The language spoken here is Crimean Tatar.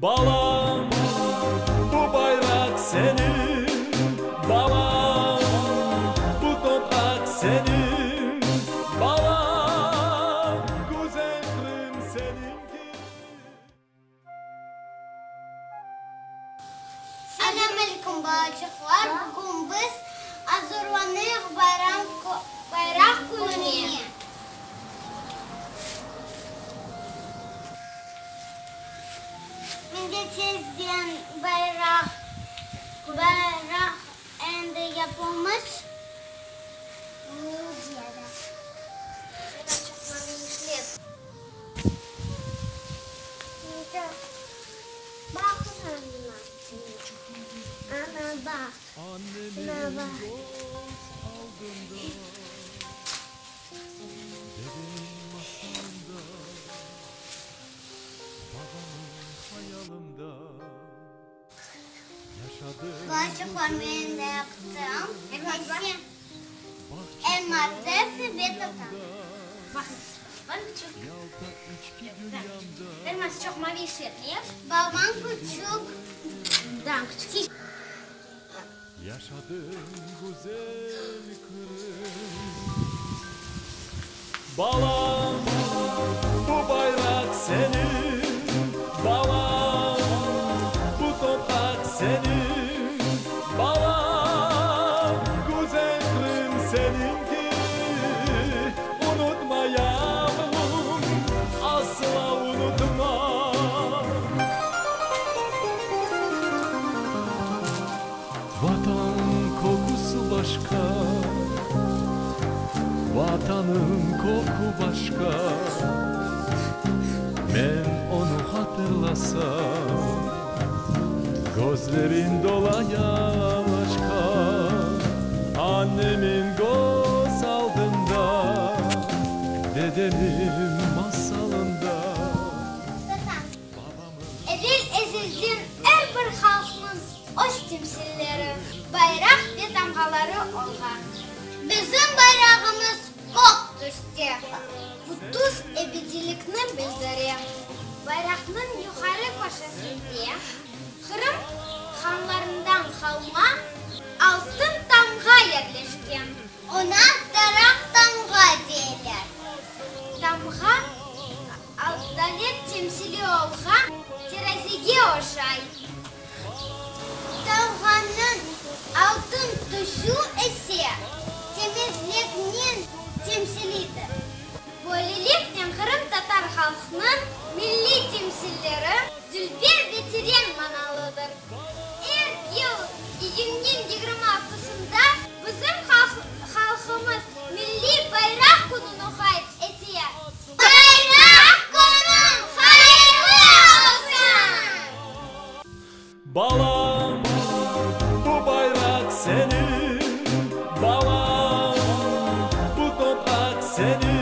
Balam, bu bayraq seniñ, Balam, bu topraq seniñ, Balam, güzel Qırım seniñki. Selâm aleyküm, balaçıqlar! Bugün biz azırlanıyıq bayram, bayraq kününe. Mende tezden bayraq, bayraq endi yapılmış. Annemin göz aldında, Dedemin masalında, Babamın hayalında Yaşadım Balaçıqlar, men de yaptım. Elmaz hepsi bir tutam. Yalta içki dünyamda. Babam küçük. Yaşadım güzel Qırım. Balam, bu bayraq seniñ, Balam, bu topraq seniñ, Balam, güzel Qırım seniñki. Unutma, yavrum, asla unutma. Vatan qoqusı başqa, Vatanım qoqu başqa. Men onı hatırlasam, Közlerim dola yaşqa. Annemin köz aldında, Dedemin masalında, Babamın. Evel ezelden er bir halqnıñ öz timsilleri, bayraq ve tamğaları olğan. Bizim bayrağımız kök tüste. Bu tüs ebediylikni bildire. Bayraqnıñ yuqarı köşesinde Qırım hanlarından qalma altın tamğa yerleşken. Oña taraq tamğa deyler. Tamğa adalet temsili olğan terazige oşay. Tamğanıñ altın tüsü ise temizlikniñ temsilidir. Böyleliknen qırımtatar halqınıñ milliy temsilleri dülber ve teren manalıdır. Er yıl iyünniñ yigirmi altısında bizim halqımız Milliy bayraq kününi qayd ete. Bayraq künüñ hayırlı olsun! Balam, bu bayraq seniñ, Balam, bu topraq seniñ.